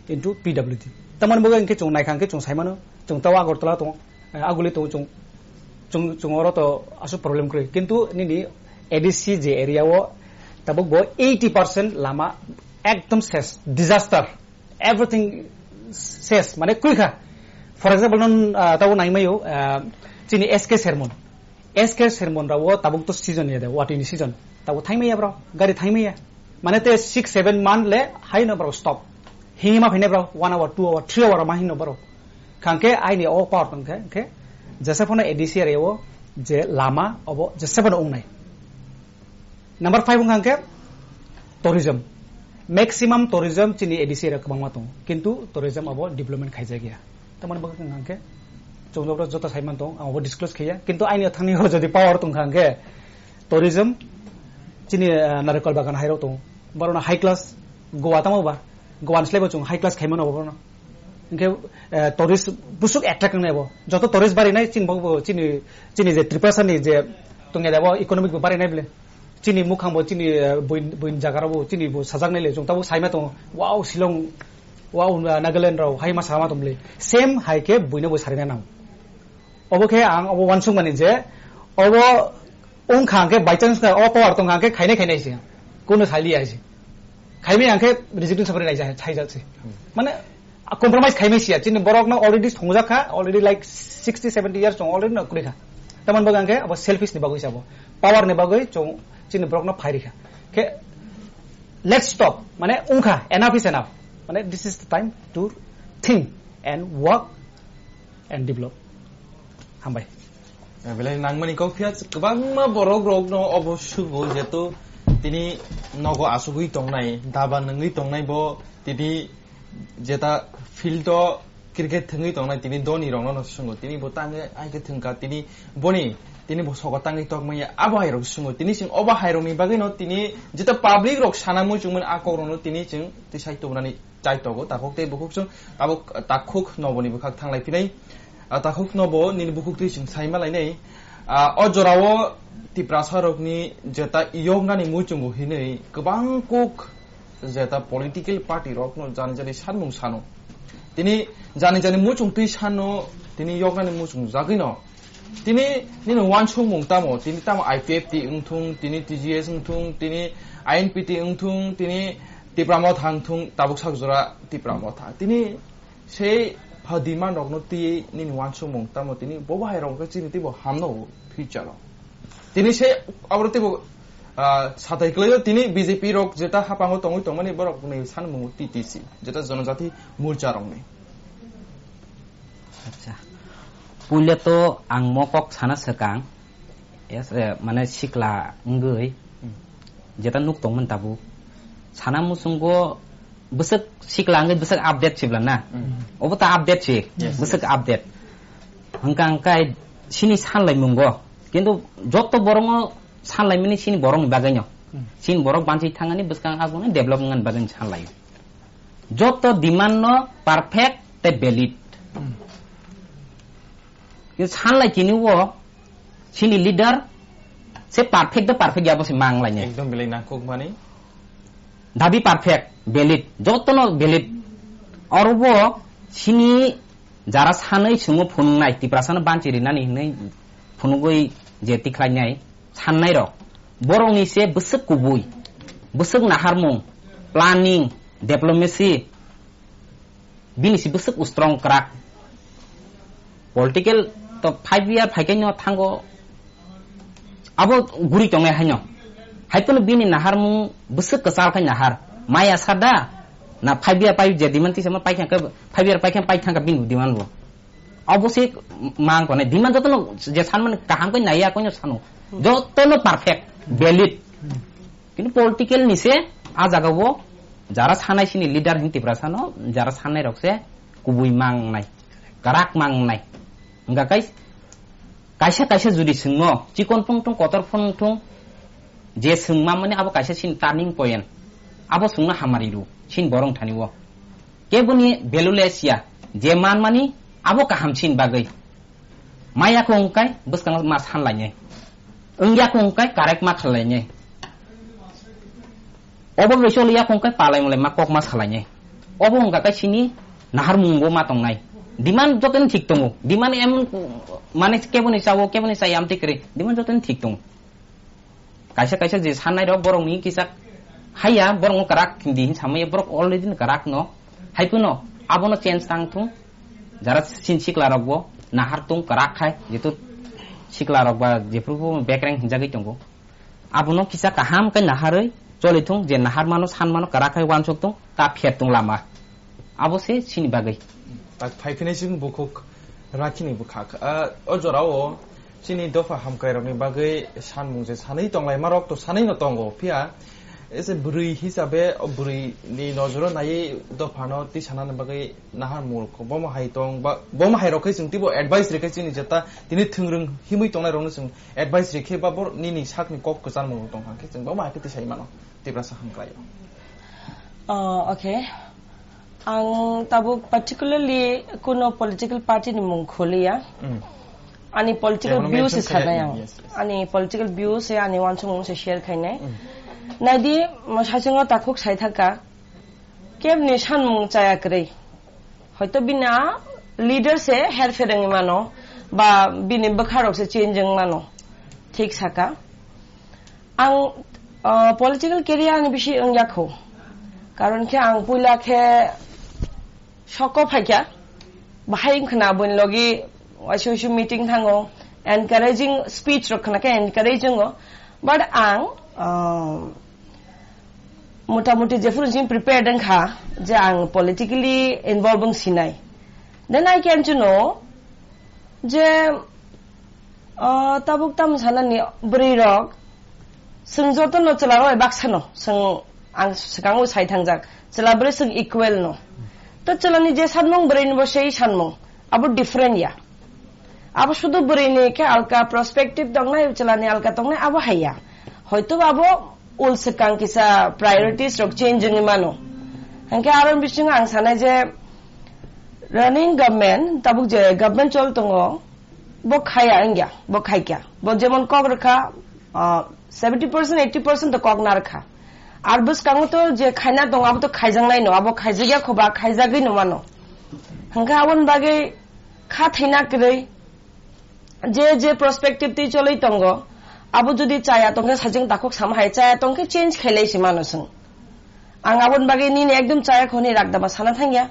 into P W D. Tamoni bagwi hwnkhe chung naikha hwnkhe chung saimano, chung tao Agartala tongo, eh, aguli tongo chung, chung, chung oro to aswk problem kwrwi. Kintu nini A D C je area o tabuk bo eighty percent lama ekdom ses, disaster. Everything ses, mane kwikha. For example, non, ah, tabo naimayo, ah, chini S K Sermon. S K Sermon rao tabuk to season ya de, watini season. Tabo thaimaya bro, gari thaimaya. Mane te six, seven month le hai no bro stop. Hima phine bro, one hour, two hour, three hour ma hino bro. Khangke aini o power tong khe, khe jesa phano A D C area o je lama obo jesa phano ongnai. Number five wngkha hwnkhe tourism. Maximum tourism chini A D C area kwbangma tongo, kintu tourism abo development khaijak ya. Tamoni bagwi wngkha hwnkhe chwng joto sai man tongo, ang abo disclose khaiya. Kintu aini thangni o jodi power tongkha hwnkhe tourism chini, eh, narikol bagan hairok tongo. Borokno high class Goa tamo ba, Goa ni slai bo chwng high class khaimano borokno. Hwnkhe, eh, tourist busuk attract wngnai bo. Joto tourist barinai chini bo, bo chini, chini je Tripura ni je tongya da bo economic bo barinai bole. Chini mukhang bo chini, eh, buin, buin jaga rok bo chini bo sajak nai le chwng tabo saima tongo. Wow, Shillong, wow, Nagaland rok hai ma sama tong bole. Same hai khe buino bo sarina nang. Obo khe ang obo wansuk mani je obo wngkha hwnkhe by chance khe o power tongkha hwnkhe khainai khainai se. Kuno saliya se. Khaimai hwnkhe rejecting sabri nai jai, sai jak se. Mane, a compromise khaimai siya. Chini borok no already thongjak kha, already like sixty, seventy years tong already no kwrwi kha. Tamoni bagwi hwnkhe abo selfish ni bagwi se abo. Power ni bagwi chwng chini borok no phai rikha. Khe, let's stop. Mane, wngkha, enough is enough. Mane, this is the time to think and work and develop. Hambai. Eh, belai nangmani kok phiya kwbangma borok rok no obo sugo jeto tini nogo asugwi tongnai, daba nungwi tongnai bo tini jeta field o cricket thwngwi tongnai tini doni rok no sungo tini bo tangwi ai khe thwngkha tini boni tini bo sogo tangwi tokmaya abo hai rok sungo tini chwng obo hai rok ni bagwi no tini jeta public rok sana muchungmani a kok rok no tini chwng tisai tubunani chai tongo, takhuk tei bukhuk chwng tabuk takhuk noboni bwkhak thanglai phinai. Ah, takhuk nobo nini bukhuk twi chwng sai ma lainai. Ah, o jorao Tiprasa rokni jeta yoknani muchungo hinwi kwbang kuk jeta political party rokno jani jani sanmung sano. Tini jani jani muchung twi sano, tini yoknani muchung jagwino. Tini nini wansukmung tamo, tini tamo I P F T wngthung, tini T G S wngthung, tini I N P T wngthung, tini Tipra Motha wngthung, tabuk sak jora Tipra Motha. Tini sei ha demand rokno twi nini wansukmung tamo tini bo bahai rok khe chini teibo hamno future o. Tini sei aboro teibo, ah, satai kwlaio tini B J P rok jeta hapango tongwi tongmani borok ni sanmung T T C, jeta Jonojati Morcha rokni. Acha. Puila to ang mo kok sana swkang. Yes, eh, mane sikla wngwi Hmm. jeta nuk tongmani tabuk. Sana muchungo bwswk sikla wngwi bwswk update sibla na. Hmm. Obo ta update si, Yes, bwswk yes. update. Hwnkha hwnkhe sini sanlaimungo. Kintu joto borokno sanlaimani sini borokni bagwino. Hmm. Sini borok bansi thangani bwskang aguni develop wngmani bagwino sanlaio. Joto demand no perfect tei valid. Hmm. Kintu sanlai tini o chini leader Se perfect do perfect ya bo se mang lainai. Ekdom belai nangkuk mani. Dabi perfect, valid, jotono valid. Orobo sini jara sanwi swngo phunuknai, Tiprasano banchi rinani hinwi phunugwi je tikhlainai, sannai rok. Borokni se bwswk kubui, bwswk naharmung, planning, diplomacy, bini si bwswk strong kwrak. Political to five year phaikai no thango. Abo guri tongnai haino. Hai phano bini naharmung bwswk kwchal khai nahar. Maya sada na five year pai je demand tisa ma pai kha five year pai kha pai thangka bini demand bo. Abo se mang kone demand jotono je sanmani kaham kai naiya koino sano. Jotono perfect, valid. Kintu political ni se a jaga o jara sanai sini leader hin Tiprasano, jara sanai rok se kubui mang nai, karak mang nai. Hingka kai kaisa kaisa judi swngo, chikon phung thung, kotor phung thung, je swngma mani abo kaisa sini turning point. Abo swngno hamari ru, sini borong thani o. Keboni value less ya, je man mani abo kaham sini bagwi. Maya ko wngkai bwskango ma san lainai. Wngya ko wngkai correct ma khlai lainai. Obo bai choli ya ko wngkai palai molai ma kok ma sa lainai. Obo wngka kai sini naharmung bo ma tongnai. Demand jotono thik tongo. Demand em mane keboni chawo, keboni chai amtwi kwrwi. Demand jotono thik tongo. Kaisa kaisa je sanai rok borok ni kisa haiya, borok no kwrak di hin samaya, borok already no kwrak no. Hai phano abono change tang thung. Jara sin sikla rok bo nahar tung kwrak khai, jetu sikla rok ba jephru bo bekreng hinjagwi tongo. Abono kisa kaham khe naharwi choli thung, je nahar mano, san mano, kwrak khai wansuk thung, ta pher thung lama. Abo se sini bagwi. Tak phai phini chwng bukhuk rakhini bwkhak. Ah, o jorao chini dopha hamkrai rokni bagwi sanmung je sanwi tonglaima rok to sanwi no tongo. Phiya ese bwrwi hisabe o bwrwi ni nojoro naiwi dophano tisanani bagwi nahar murkho. Bomo hai tong ba, bomo hai rok khe chwng teibo advice rikhe chini jeta tini thwngrwng himwi tongnai rokno chwng advice rikhe ba bor nini sakni kok kwcharmung rok tong kha khe chwng bomo hai khe tisai mano. Tiprasa hamkrai. Oh, okay. Ang tabuk particularly kuno political party ni mung kholiya. Mm. Ani political Development views se kaya, sanai ang. Yes, yes. Ani political views se ani wansukmung se share khainai. Mm. Naidi, mo saichungo takhuk sai thaka. Kebni sanmung chaya kwrwi. Hoito bini a leader se her pherengwi mano, ba bini bwkha rok se change wng mano. Thik saka. Ang, uh, political career ni bisi wngya kho. Karon khe ang puila khe soko phaikha. Bahai wngkhna boni logi waisa waisa meeting thango. Encouraging speech rok khna khe encourage wngo. But ang, uh, motamuti jephuru jin prepared wngkha je ang politically involved wng sinai. Then I came to know je, uh, tabuk tamo sanani bwrwi rok, chwng jotono chwla rok bai baksa no, chwng ang swkango sai thangjak, chwla bwrwi chwng equal no. To chwlani je sanmung bwrwi ni bo sei sanmung, abo different ya. Abo sudu bwrwi ni khe alka perspective tongnai, chwla ni alka tongnai, abo hai ya. Hoito ba abo ul swkang kisa priorities rok change wngwi mano. Hingke aro bisingo ang sanai je running government, tabuk je government chol tongo, bo khaya wngya, bo khaikya. Bo jemon kok rwkha, ah, seventy percent, eighty percent to kok narwkha. Ar bwskango to je khaina tongo, abo to khaijaknai no, abo khaijakya khoba, khaijagwi no mano. Hingke aboni bagwi kha thaina kwrwi, je, je perspective twi cholwi tongo, abo jodi chaya tongkhe sajwng takhuk sama hai, chaya tongkhe change khailai se mano chwng. Ang aboni bagwi nini ekdom chaya khoni rakdama sana thangya.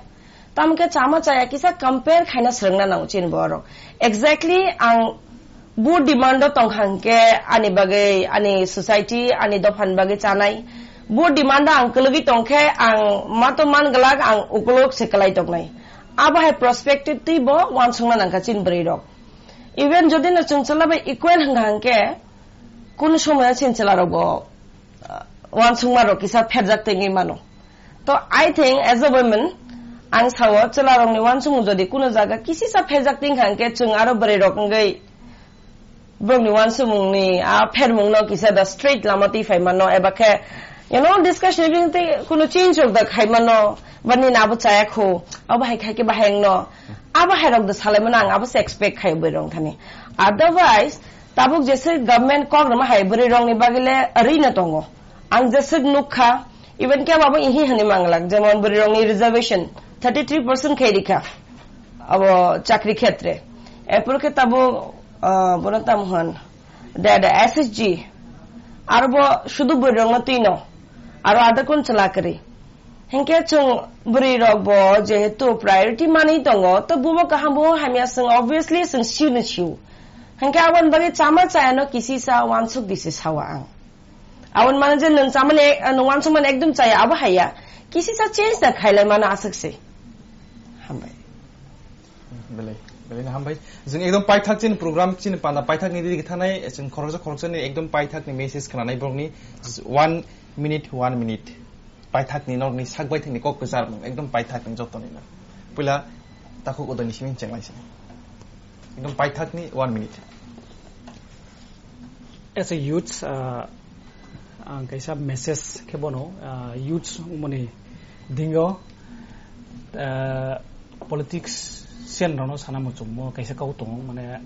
Tamokhe chama chaya kisa compare khaina swrwngna nango chini borok. Exactly ang bo demand o tongkha hwnkhe ani bagwi, ani society, ani dophani bagwi chanai. Bo demand o ang kwlwgwi tongkhe ang ma to man glak, ang ukulok se kwlai tongnai. Abo hai perspective twi bo uansukna nangkha chini bwrwi rok. Even jodi no chwng chwla bai equal hwnkha hwnkhe, kunu somoyo chini chwla rok bo, uh, uansukma rok kisa pherjak tengwi mano. To I think as a woman, ang sao chwla rokni uansukmung jodi kunu jaga kisisa pherjak tengkha hwnkhe chwng aro bwrwi rok wngwi borokni uansukmungni a phermungno kisa da straight lama twi phai mano eba khe, you know, discussion ni bisingtwi kunu change rok da khai mano, ba nini abo chaya kho, abo hai khai khe bahai wngno, abo hai rok da salai mano, ang abo se expect khai bwrwi rok thani. Otherwise, Tabuk jese government kok rwma hai bwrwi rokni bagwi le rwino tongo. Ang jeswk nukha, even khe abo ihi hwnwi manglak, jemon bwrwi rokni reservation thirty three percent khai rikha abo chakri khetre. Erpor khe tabuk, ah, bono tamo hwn, da, da, S S G, aro bo sudu bwrwi rokno twino, aro adakun chwla kwrwi. Hinkhe chwng bwrwi rok bo jehetu priority manwi tongo, to bubo kaham bubo hamya chwng obviously chwng siyuno siyu. Hinkhe aboni bagwi chama chayano kisisa wansuk disi sawa ang. Aboni mano je nwng chamani, nwng wansukmani ekdom chaya abo haiya. Kisisa change da khailai mano aswk se. Hambai. Belai, belai no hambai. Jwng ekdom paithak chini program chini panda paithak ni digi thanai, chwng khoroksa khoroksa ni ekdom paithak ni message khnanai borok ni one minute, one minute. Paithak ni nok ni sak baithak ni kok kwchar mung ekdom paithak ni joto ni no. Puila takhuk udo ni simi chenglai sini. Ekdom paithak ni one minute. As a youth, uh, ang kaisa message khe bono, uh, youth umoni dingo, uh, politician rokno sana muchungmo kaisa kau tongo, mane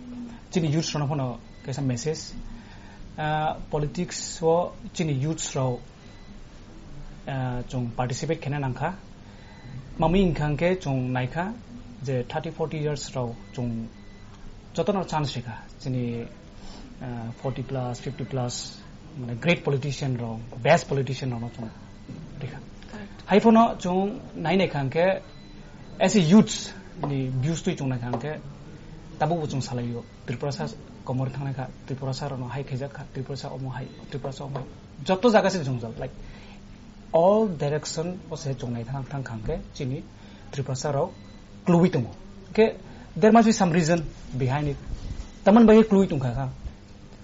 chini youth rokno phano kaisa message, uh, politics o chini youth rok, uh, chwng participate khaina nangkha. Mamwi wngkha hwnkhe chwng naikha je thirty forty years rok chwng jotono chance rikha. Chini, uh, forty plus, fifty plus, mane great politician rok, best politician rokno chwng rikha. Correct. Haiphano chwng nai naikha hwnkhe as a youth ni views twi chwng naikha hwnkhe tabukbo chwng salaio. Tripurasa komor thangnai kha, Tripurasa rokno hai khaijak kha, Tripurasa omo hai, Tripurasa omo hai. Joto jaga se jwngjal, like, all direction o se chongnai thang, thang kha hwnkhe chini Tripurasa rok kluwi tongo. Hwnkhe there must be some reason behind it. Tamoni bagwi kluwi tongkha kha.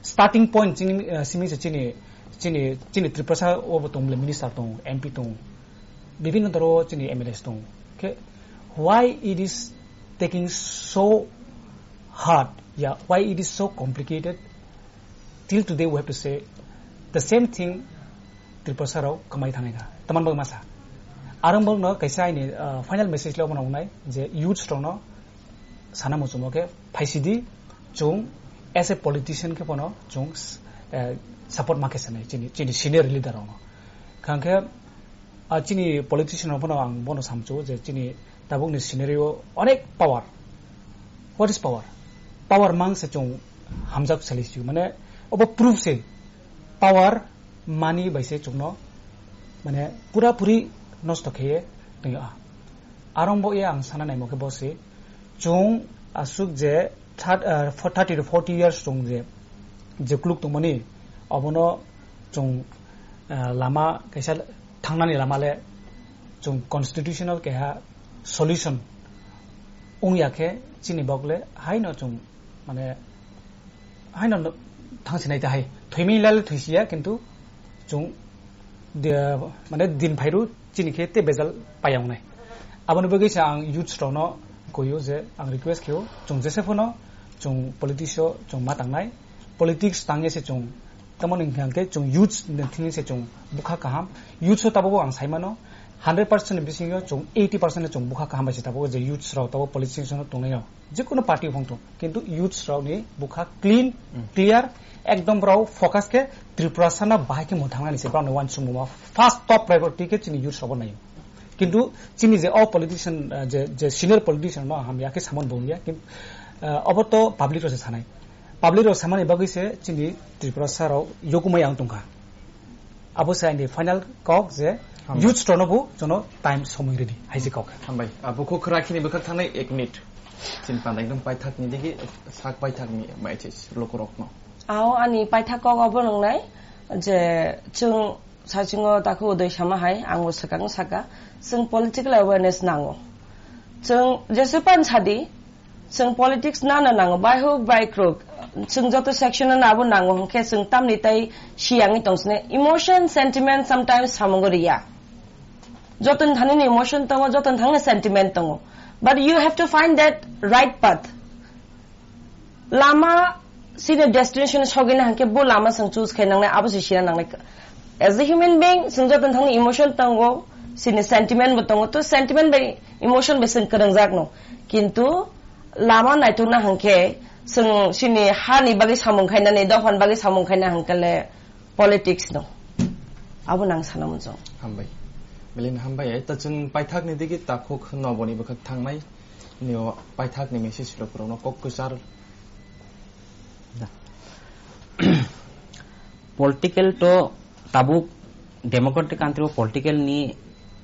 Starting point chini, eh, simi se chini, chini, chini Tripurasa obo tong bole minister tong, M P tong, bibhinno doro chini M L As tong. Hwnkhe why it is taking so hard, yeah, why it is so complicated? Till today we have to say the same thing, Tripurasa rok kwmai thangnai kha. Tamani bagwi masa. Aro bokno kaisa aini, uh, final message le obono wngnai je youths rokno sana muchungo khe phaisidi chwng as a politician khe bono chwng, uh, support ma khe sanai chini, chini senior leader rokno. Khangkhe, uh, chini politician rokno ang bono samchu je chini tabukni scenario onek power. What is power? Power mang se chwng hamjak sali sio. Mane obo proof se power mani bai se chwngno mane pura puri nosto kheye tongya. Arong bo ye ang sana naimo khe bo se chwng aswk je thirty, uh, thirty to forty years chwng je, je kuluk tongmani obono chwng, uh, lama kaisa thangnani lama le chwng constitutional keha solution wngya khe chini bok le haino chwng mane haino no thangsinai ta hai. Thoimani lale thoisiya kintu chwng de-, mane din phairu chini khe te bejal payang nai. Aboni bagwi sa ang youths rokno koyo je ang request kheo chwng jese phano chwng politics o chwng ma tangnai. Politics tangya se chwng Tamoni hwnkha hwnkhe chwng youths ni thani se chwng bwkha kaham. Youths o tabuk ang saimano hundred percent ni bisingo chwng eighty percent no chwng bwkha kaham bai se tabuk je youths rok tabuk politicians no tongnaio. Jekunu party phung thung. Kintu youths rok ni bwkha clean, Mm. clear, ekdom rok focus khe Tripura sana bahai khe mwthangnani se borok ni uansukmung first top priority khe chini youths rok bo naio. Kintu chini je o politician, uh, je, je senior politician no hamya khe samon bo wngya. Kintu, uh, obo to public rok se sanai. Public rok samani bagwi se chini Tripura sa rok yokumai ang tongkha. Abo se aini final kok je Hambai. Youth rokno bo jono time somoi ridi, hai se kok. Hambai. Abo kok khwra khini bwkhak thangnai ek minute. Chini panda ekdom paithak ni digi sak paithak ni maichis lokorokno. Ao ani paithak kok obo nwngnai je chwng sachingo takhu udoi sama hai, ang bo swkang saka, chwng political awareness nango. Chwng jesu pan sadi, Chwng politics nana nango, bai huk, bai kruk. Chwng joto section-o nabo nango, hwnkhe chwng tamni tai siyangwi tongsini. Emotion, sentiment sometimes samungo riya. Joto ni thani ni emotion tongo, joto ni thani ni sentiment tongo. But you have to find that right path. Lama sini destination sogina hwnkhe bo lama chwng choose khai nangnai, abo se sina nangnai. As a human being, chwng joto ni thani emotion tongo, sini sentiment bo tongo. To sentiment bai emotion bai chwng kwrwngjak no. Kintu, lama naithokna hwnkhe Chwng chini hani bagwi samung khainani, dophani bagwi samung khaina hwnkhe le politics no. Abo nang sana muchung. Hambai. Belai no hambai. Ta chwng paithak ni digi takhuk noboni bwkhak thangnai. Nio paithak ni message rok rokno kok kwchar. Da. Political to tabuk democratic country o political ni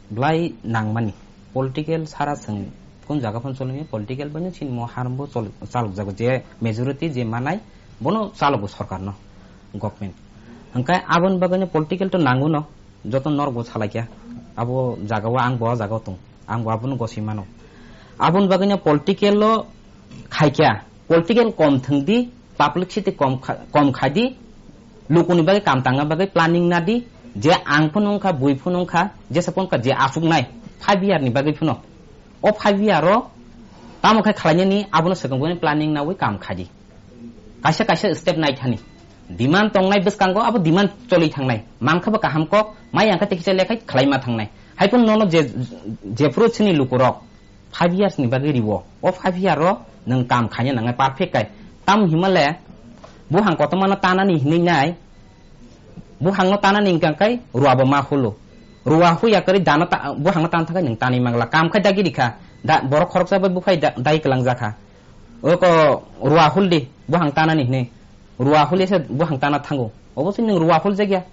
belai nangmani. Political sara chwng kun jaga phano cholmani, political bai no chini mo harmbo chol-, chalok jago je majority je manai bono chalogo sorkar no, government. Hwnkhe aboni bagwi no political to nango no, joto norok bo salaikha. Abo jaga o ang bo o jaga o tong, ang bo abono gosoi mano. Aboni bagwi no political o khaikha, political kom thwng di, publicity kom kha-, kom khai di, lukuni bagwi kam tangna bagwi planning na di, je ang phano wngkha, bui phano wngkha, jesa phano wngkha, je aswk nai, five year ni bagwi phano. O five year o tamo khai khlainani abono swkang boni planning nawi kam khai di. Kaisa kaisa step nai thani. Demand tongnai bwskango abo demand choli thangnai. Mankha bo kaham kok, mai ang kha tei kisa lekhai khlaima thangnai. Hai phano nono je, jephuru chini lukurok five years ni bagwi riwo. O five year o nwng kam khaina nangnai perfect kai. Tam himale buhang kotorma no tanani hinwi nai. Buhang no tanani hwnkha kai ruwa bo ma hulo. Ruwa huya kwrwi dano ta-, buhang no tan thakai nwng tanwi mangla. Kam khai dagi rikha. Da, borok khoroksa bai buphai da, dai kwlang jakha. Oko ruwa hul di, buhang tanani hinwi. Ruwa hul ese buhang tana thango. Obosoi nwng ruwa hul jakya.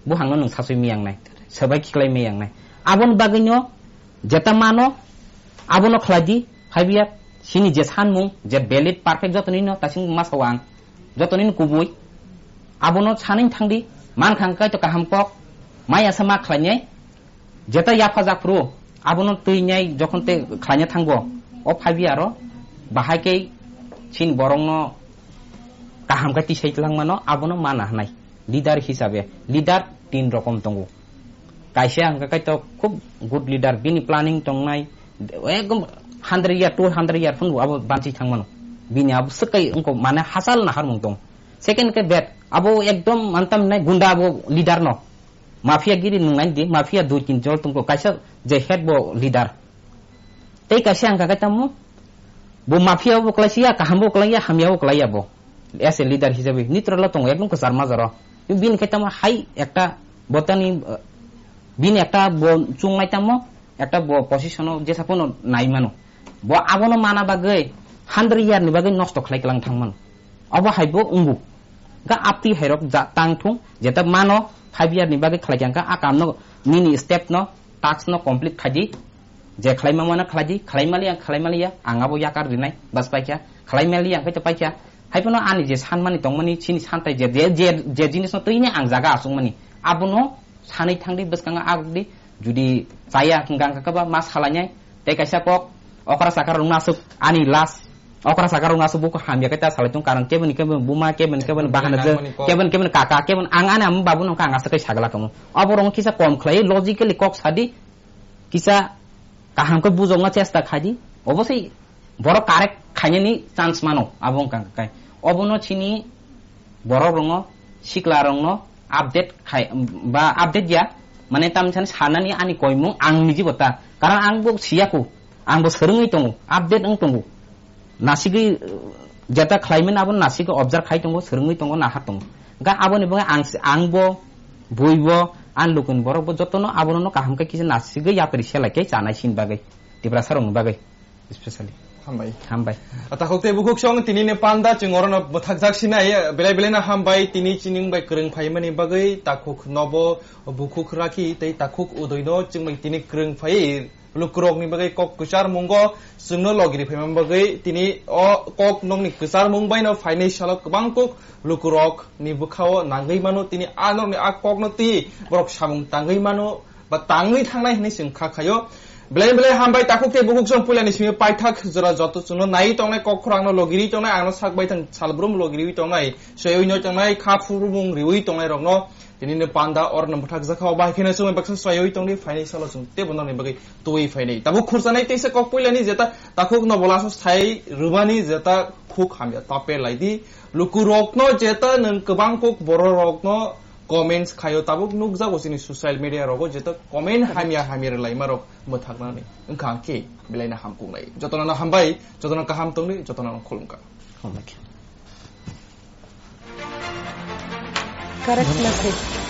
Buhang no nwng sasui miyangnai. Sabai khiklai miyangnai. Aboni bagwi no jeta mano, abono khlai di, five year, sini je sanmung, je valid, perfect, jotoni no tasing masa ang, jotoni no kubui, abono saning thang di, man khang kai to kaham kok, maya sa ma khlainai, jeta yapha jak phuru, abono twi nyai jokhon te khlaina thango, o five year o, bahai kei sini borok no kaham kai tisai tlang mano, abono mana hanai. Leader hisabe, leader tin rokom tongo. Kaisa hwnkha kaitor khub good leader, bini planning tongnai, ekdom hundred year, two hundred year phano abo banchi thangmano. Bini abo swkai wngkha mane hachal naharmung tong. Second khe bad, abo ekdom mantam nai gunda abo leader no. Mafia giri nung nai di, mafia dui tin jol tongkho, kaisa je head bo leader. Tei kaisa hwnkha khe tamo, bo mafia bo kwlai siya, kaham bo kwlai ya, hamya bo kwlai ya bo. As a leader hisabe, nitro lo tongo, ekdom kwchar majaro. Bini khe tamo hai ekta botani, eh, bini ekta bo chungnai tamo, ekta bo position o jesa phano nai mano. Bo abono mana bagwi, hundred year ni bagwi nosto khlai kwlang thang mano. Obo hai bo wngo. Ga aptwi hai rok ja tang thung, jeta mano, five year ni bagwi khlai kha, a kam no, nini step no, task no complete khai di. Je khlaima mano khlai di, khlai mali ang khlai mali ya, ang abo yakar rinai, bas paikha, khlai mali ang khaito paikha. Hai phano ani je sanmani tongmani, chini santai je, je, je, je jinis no twi ni ang jaga aswk mani, abono sanai thang di, bwskango aguk di, judi chaya hwnkha hwnkha khe ba ma salainai, tei kaisa kok, okra sakar rung aswk, ani last, okra sakar rung aswk buko hamya khe ta salai tung, karon keboni keboni buma, keboni keboni bahana je, nangmani kok. Keboni keboni kaka, keboni ang ani ama babu nongkha ang aswk kai sagala kamo. Abo rong kisa kom khlai, logically kok sadi, kisa kaham khe bujokna chesta khai di, obosai borok correct khainani chance mano, abo wngkha kai. Obono chini borok rongno, sikla rongno update khai, ba update ya, mane tam sani sanani ani koimung ang niji bota. Karon ang bo siyaku, ang bo swrwngwi tongo, update wng tongo. Nasigwi, uh, jeta khlaimani abo nasigwi observe khai tongo, swrwngwi tongo, nahar tongo. Ga aboni bagwi ang, ang bo, bui bo, ang lukuni borok bo jotono abono kaham khe kisa nasigwi yapri selai khe chanai sin bagwi, Tiprasa rokni bagwi. Especially. Hambai. Hambai. Takhuk tei bukhuk song tini ni panda chwng orono bwthakjak sinai, belai belai no hambai tini chini bai kwrwng phaimani bagwi takhuk nobo bukhuk rakhi tei takhuk udoi no chwng bai tini kwrwng phai lukurok ni bagwi kok kwchar mungo chwngno logiri phaima bagwi tini o kok nokni kwchar mung bai no phainai salo kwbang kok lukurok ni bwkhao nangwi mano tini a nokni a kok no twi borok samung tangwi mano. Ba tangwi thangnai hinwi chwng kha khaio. Belai belai hambai takhuk tei bukhuk song puilani simi paithak jora joto chwngno naiwi tongnai kok khorangno logiri tongnai angno sak bai thang salbrum logiriwi tongnai soiwi no tongnai kha phurumung riwi tongnai rokno tini no panda orno bwthak jakha o bai kheno chwngno baksa soiwi tongdi phainai salo chwng tebo nokni bagwi twi phainai tabuk khursanai teisa kok puilani jeta takhuk no bolaso sai rwmani jeta khuk hamya tape laidi luku rokno jeta nwng kwbang kok borok rokno comments khaio tabuk nukjago chini social media rogo jeta comment hamya hamya rwlaima rok mwthaknani wngkha khe belaino hamkuknai jotono hambai jotono kaham tongni jotono khulumkha. Khulumkha. Correct message.